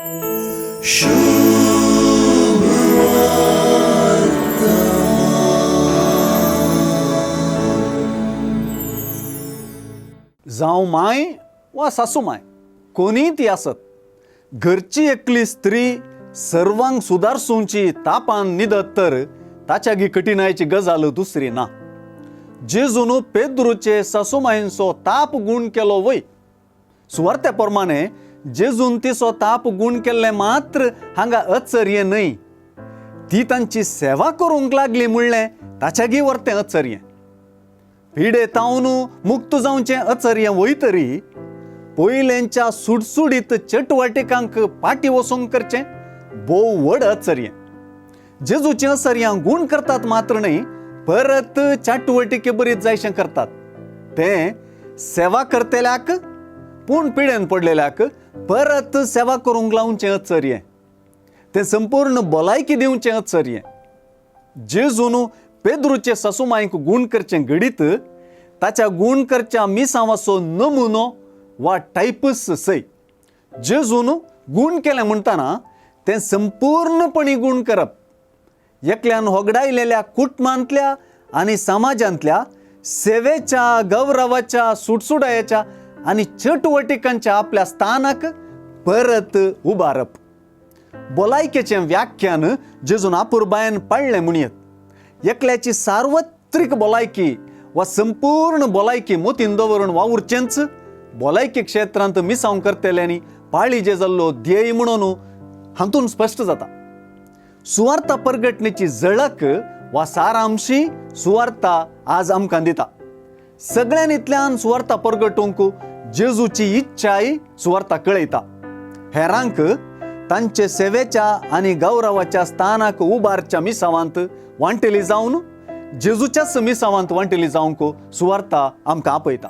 जावं माय वा सासूमाय, कोणीय ती आसत, घरची एकली स्त्री सर्वांक सुदारसुंची तापान न्हिदत तर ताच्यागी कठिणायची गजाल दुसरी ना. जेजून पेद्रूचे सासूमायेचो ताप गूण केलो वय. सुवार्त्या प्रमाणे जेजून तिचो ताप गूण केल्लें मात्र हांगा अचर्य न्हय, ती तांची सेवा करूंक लागली म्हणलें ताच्यागी वर्तें अचर्य. पिडे तावन मुक्त जावचें अचर्य वय तरी पयलेंच्या सुडसुडीत चटवटिकांक पाटी वचूंक करचें भोव व्हड अचर्य. जेजूचीं अचर्यां गूण करतात मात्र न्हय, परत चाटवटिके बरीत जायशें करतात. तें सेवा करतल्याक पूण पिडेन पडलेल्याक परत सेवा करूंक लावचें अचर्य. तें संपूर्ण भलायकी दिवचें अचर्य. जेजून पेद्रूचे सासूमायक गूण करचें घडीत ताच्या गूण करच्या मिसांवाचो नमुनो वा टायपस सय. जेजून गूण केलें म्हणटना तें संपूर्णपणी गूण करप, एकल्यान होगडायलेल्या कुटुंबांतल्या आनी समाजांतल्या सेवेच्या, गौरवाच्या, सुटसुडायेच्या आनी चटवटिकांच्या आपल्या स्थानाक परत उबारप. भलायकेचें व्याख्यान जेजून आपुरबायन पाळ्ळें म्हणयेत. एकल्याची सार्वत्रीक भलायकी वा संपूर्ण भलायकी मोतीन दवरून वावुरचेंच भलायकी क्षेत्रांत मिसांव करतल्यांनी पाळी जे जाल्लो ध्येय म्हणून हातून स्पश्ट जाता. सुवार्ता परगटणेची झळक वा सारांशी सुवार्ता आज आमकां दिता. सगळ्यांनीतल्यान सुवार्ता परगटूंक जेजूची इच्छाय सुवार्ता कळयता. हेरांक तांचे सेवेच्या आनी गौरवाच्या स्थानाक उबारच्या मिसावांत वांटेली जावन जेजूच्याच मिसावांत वांटेली जावंक सुवार्ता आमकां आपयता.